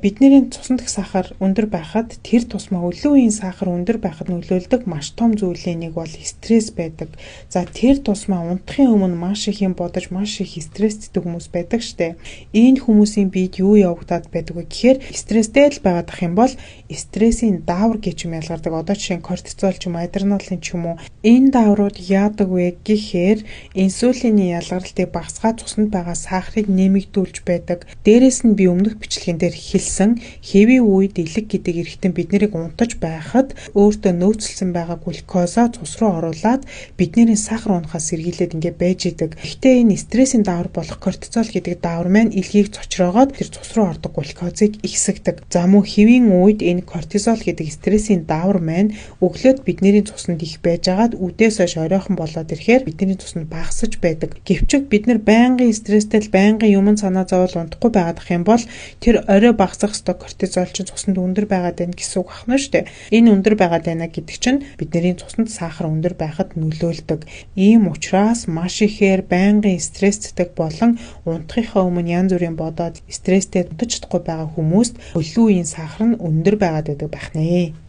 Бидний цусан дэх сахар өндөр байхад тэр тусмаа өлөн үеийн сахар өндөр байхад нөлөөлдөг маш том зүйлийн нэг бол стресс байдаг. За тэр тусмаа унтахын өмнө маш их юм бодож маш их стресстэй хүмүүс байдаг штэ. Энэ хүмүүсийн биед юу явагдаад байдаг вэ гэхээр стресстэй л байгаад ах юм бол стрессийн даавар гэж юм ялгардаг. Одоо жишээ нь кортизол ч юм уу, адреналин ч юм уу. Энэ дааврууд яадаг вэ гэхээр инсулины ялгарлтыг багасгаад цуснд байгаа сахарыг нэмэгдүүлж байдаг. Дээрээс нь би өмнөх бичлэгэн дээр хэлсэн хэвийн үед элэг гэдэг эргэтэн бид нарыг унтаж байхад өөртөө нөөцлсөн байгаа глюкоза цус руу оруулаад бидний сахар унахаас сэргийлээд ингээ байж идэг. Гэхдээ энэ стрессийн даавар болох кортизол гэдэг даавар маань элгийг цочроогоод тэр цус руу ордог глюкозыг ихсгдэг. За мөн хэвийн үед энэ кортизол гэдэг стрессийн даавар маань өглөөд бидний цуснд их байжгаад үдээс хойш оройхон болоод ирэхээр бидний цуснд багасж байдаг. Гэвч бид нар байнгын стресстэй л байнгын юмн санаа зовол унтахгүй байгаад ах юм бол тэр орой багасах ёстой кортизол чинь цуснд өндөр байгаад байна гэсэн үг ахна шүү дээ. Энэ өндөр байгаад байна гэдэг чинь бидний цуснд сахар өндөр байхад нөлөөлдөг. Ийм учраас маш ихээр байнгын стресстэй болон унтахынхаа өмнө янз бүрийн бодоод стресстэй унтаж чадахгүй байгаа хүмүүст өлөн үеийн сахар нь өндөр байгаад байдаг байх нэ.